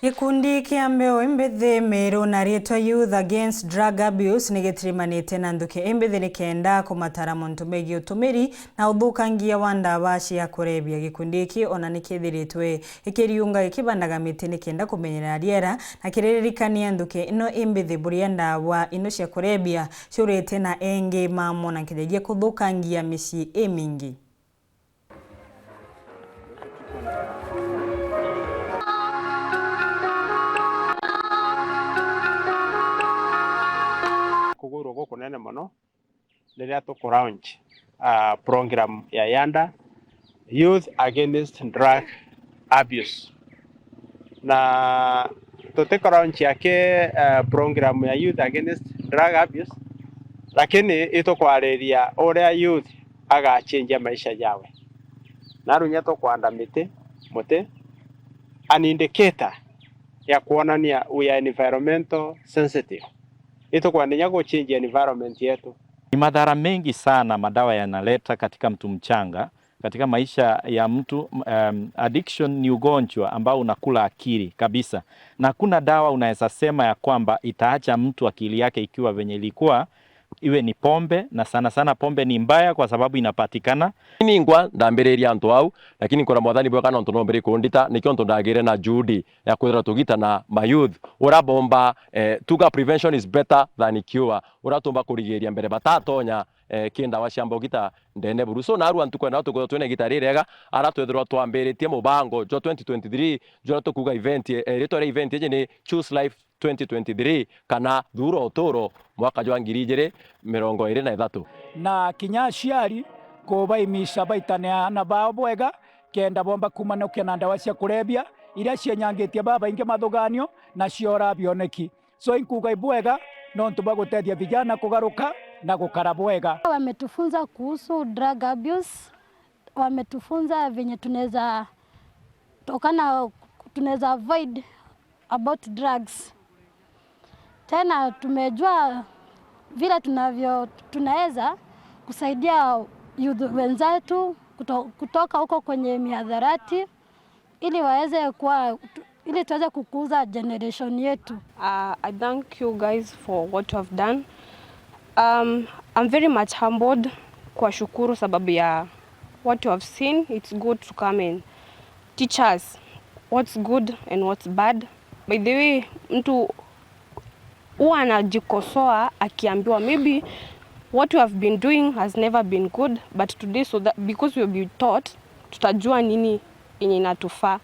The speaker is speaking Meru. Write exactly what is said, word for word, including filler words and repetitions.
Gikundi kia mbeu imbithi Meru na riitwa Youth Against Drug Abuse ni gitirimanite na nthuki imbithi nikenda kumatara muntu megie utumiri na uthukangia wa ndawa cia kurebia. Gikundi giki ona ni kithiritwe ikiriunga gikibandaga miti nikenda kumenyerera riera na kiriririkania nthuki ino imbithi buria ndawa ino cia kurebia ciurite na engi mamo na nkinyagia kuthukangia micii imingi. Kugwirwa gukunene mono riria tuku launch, ah, program ya YADA, Youth Against Drug Abuse. Na tutiko launch yake, eh, program ya Youth Against Drug Abuse, lakini itukwariria uria youth agachenjia maisha jawe. Narunya tukwanda miti, muti, an indicator ya kuonania we are environmental sensitive. Itukwenda inya guchenjia environment yetu. Ni madhara mengi sana madawa yanaleta katika mtu mchanga, katika maisha ya mtu. Um, addiction ni ugonjwa ambao unakula akili kabisa, na hakuna dawa unaweza sema ya kwamba itaacha mtu akili yake ikiwa venye ilikuwa, iwe ni pombe, na sana sana pombe ni mbaya kwa sababu inapatikana. Ningwa ndambiriria antu au, lakini nkora Mwathani bwega nontu nombiri kundita, nikio ntu ndagire na juhudi ya kwithira tugitana ma youth. Ura bomba, eh, tuga prevention is better than cure. Ura tumba kurigiria mbere batatonya, eh, ki ndawa cia mbogita ndene buru. So, narua ntuku ena tukwithirwa twina igita ririega, ara twithirwa twambiritie mubango jwa twenty twenty-three, jura tukuga event, eh, ritwa ria event iji ni Choose Life twenty twenty-three, kana Thuura Uturo mwaka jwa ngiri ijiri mirongo iri na ithatu. Na kinya aciari kubaimisha baitane aana bao bwega, kenda bomba kumanukia na ndawa cia kurebia, iria cienyangitie babaingi mathuganio na ciora bioneki. So, inkuuga ibwega nontu bwa gutethia vijana kugaruka na gukara bwega. Wametufunza kuhusu drug abuse, wametufunza venye tunaweza tokana, tunaweza avoid about drugs. Tena tumejua vile tunavyo, tunaweza kusaidia youth wenzetu kuto-, kutoka huko kwenye mihadarati. Ili waweze kuwa, ili tuweze kukuza generation yetu. Uh, I thank you guys for what you have done. Um, I'm very much humbled kuwashukuru sababu ya what you have seen. It's good to come and teach us what's good and what's bad. By the way, mtu huwa anajikosoa akiambiwa maybe what we have been doing has never been good, but today, so that, because we have been taught, tutajua nini yenye inatufaa.